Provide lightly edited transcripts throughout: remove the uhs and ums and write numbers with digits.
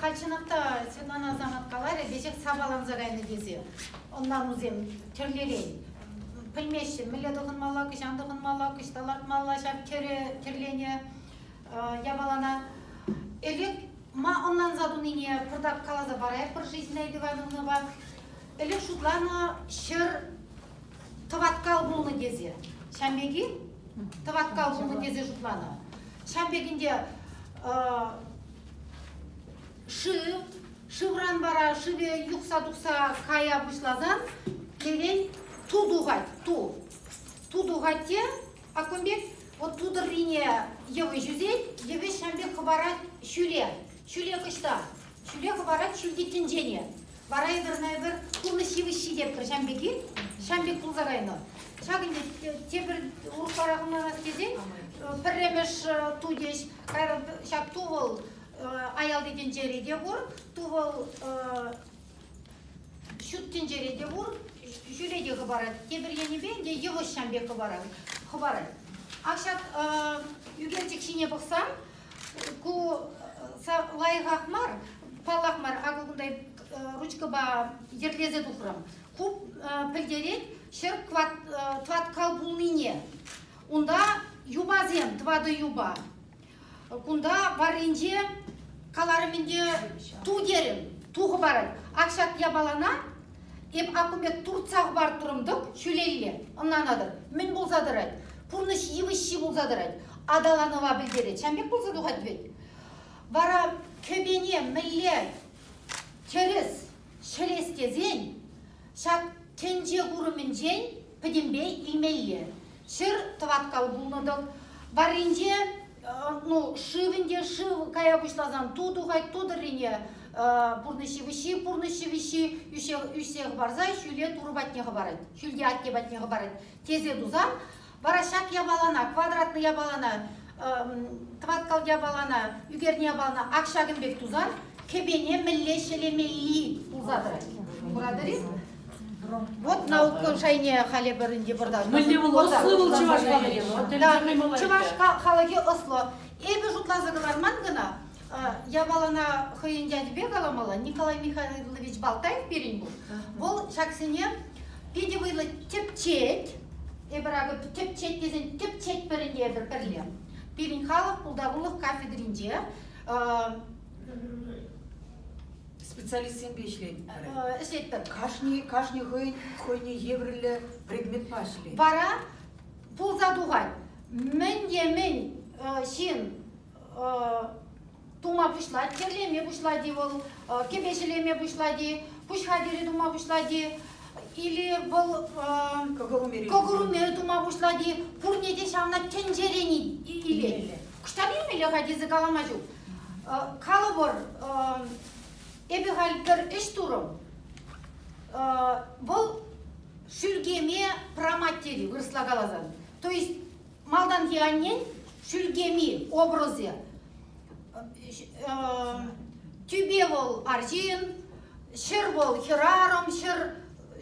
Халь чӑнах та Светлана Асамат каларӗ, веҫех сапаланса кайнӑ тесе. Ӑнланусем тӗрлӗрен. Пӗлмеҫҫӗ, мӗнле тӑхӑнмалла, хӑҫан тӑхӑнмалла, ӑҫта лартмалла ҫав тӗрӗ тӗрленӗ япалана. Ӗлӗк ма ӑнланса тунине пӑртак каласа парайӑпӑр-ши Зинаида Ивановнӑпа. Ӗлӗк шутланӑ ҫӗр тӑваткал пулнӑ тесе. Ҫам пек-и? Тӑваткал пулнӑ тесе шутланӑ. Ҫам пек ӗнтӗ шыв, шывран вара шывӗ юхса тухса кая пуҫласан лерен ту тухать, ту. Ту тухать те, ак кун пек, вот ту тӑррине йывӑҫ ӳсет, йывӑҫ ҫам пек хӑпарать ҫӳле. Ҫӳле кӑҫта? Ҫӳле хӑпарать ҫӳлти тӗнчене. Вара эпир ӑна эпир пурнӑҫ йывӑҫҫи тетпӗр ҫам пек-и? Ҫам пек пулса кайнӑ. Ҫак ӗнтӗ тепӗр урӑхларах ӑнланас тесен пӗрремӗш ту теҫ, кайран ҫак ту вӑл аялти тӗнчере те пур, ту вӑл ҫут тӗнчере те пур, ҫӳле те хӑпарать. Тепӗр енӗпе ӗнтӗ йывӑҫ ҫам пек хӑпарать. Ак ҫак ӳкерчӗк ҫине пӑхсан Ку лайӑхах мар, паллах мар. Акӑ кунта ручкӑпа йӗрлесе тухрӑм. Ку пӗлтерет ҫӗр тӑваткал пулнине. Унта юпасем, тӑватӑ юпа. Кунта варринче каларӑм ӗнтӗ ту терӗм, ту хӑпарать. Ак ҫак япалана Эп акӑ пек туртса хӑпартрӑм-тӑк ҫӳлелле, ӑнланатӑр, мӗн пулса тӑрать? Пурнӑҫ йывӑҫҫи пулса тӑрать, аталанӑва пӗлтерет. Ҫавӑн пек пулса тухать вӗт. Вара кӗпене мӗнле тӗрӗс ҫӗлес тесен ҫак тӗнче курӑмӗнчен пӗтӗмпе илмелле. Ҫӗр тӑваткал пулнӑ-тӑк, варринче ну, шыв ӗнтӗ, шыв кая пуҫласан ту тухать, ту тӑррине пурнӑҫ йывӑҫҫи, пурнӑҫ йывӑҫҫи ӳссе хӑпарса ҫӳле Турӑ патне хӑпарать, ҫӳлте атте патне хӑпарать тесе тусан, вара ҫак япалана, квадратный япалана, тӑваткал япалана, ӳкернӗ япалана ак ҫакӑн пек тусан кӗпене мӗнле ҫӗлемелли пулса тӑрать. Куратӑр-и? Вот наука шайне халӗ пӗр ӗнтӗ пӑртак. Мӗнле вӑл ӑслӑ вӑл чӑваш халӑхӗ? Чӑваш халӑхӗ ӑслӑ. Эпӗ шутласа кӑларман кӑна. Япалана хӑйӗн ячӗпе каламалла. Николай Михайлович Балтаев пирӗн пур. Вӑл ҫаксене питӗ вӑйлӑ тӗпчет. Эпир акӑ тӗпчет тесен тӗпчетпӗр ӗнтӗ эпир пӗрле. Пирӗн халӑх пултарулӑх кафедринче Специалистсемпе ӗҫлетпӗр. Ӗҫлетпӗр. Кашни, кашни хӑйӗн хӑйне евӗрлӗ предметпа ӗҫлет. Вара пулса тухать. Мӗн те мӗн ҫын тума пуҫлать, тӗрлеме пуҫлать-и вӑл, кӗпе ҫӗлеме пуҫлать-и, пуҫ хатӗрӗ тума пуҫлать-и, или вӑл кӑкӑр умӗ тума пуҫлать-и, пурне те ҫавна тӗнчерен илет. Кӑштан илмелле-ха тесе калама ҫук. Калӑпӑр, эпӗ халь пӗр ӗҫ турӑм. Вӑл шӳлкеме проматери, вырӑсла каласан. То есть малтанхи аннен шӳлкеми образӗ. Тӳпе вӑл арҫын, ҫӗр вӑл хӗрарӑм, ҫӗр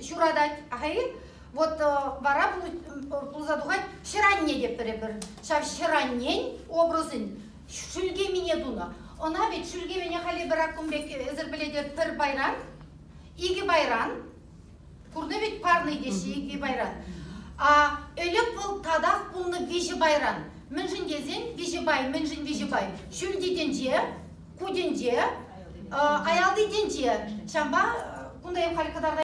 ҫуратать. Ахай вот вара пулса тухать ҫӗр-анне тетпӗр эпир. Ҫав ҫӗр-аннен образӗн шӳлкемине тунӑ. Ӑна вӗт шӳлкемене халӗ пӗр кун пек эсир пӗлетӗр пӗр пайран, икӗ пайран, курнӑ вӗт парный теҫҫӗ икӗ пайран. А ӗлӗк вӑл татах пулнӑ виҫӗ пайран. Мӗншӗн тесен виҫӗ пай, мӗншӗн виҫӗ пай? Ҫӳлти тӗнче, ку тӗнче, аялти тӗнче. Ҫавӑнпа кунта эп халь кӑтартайм.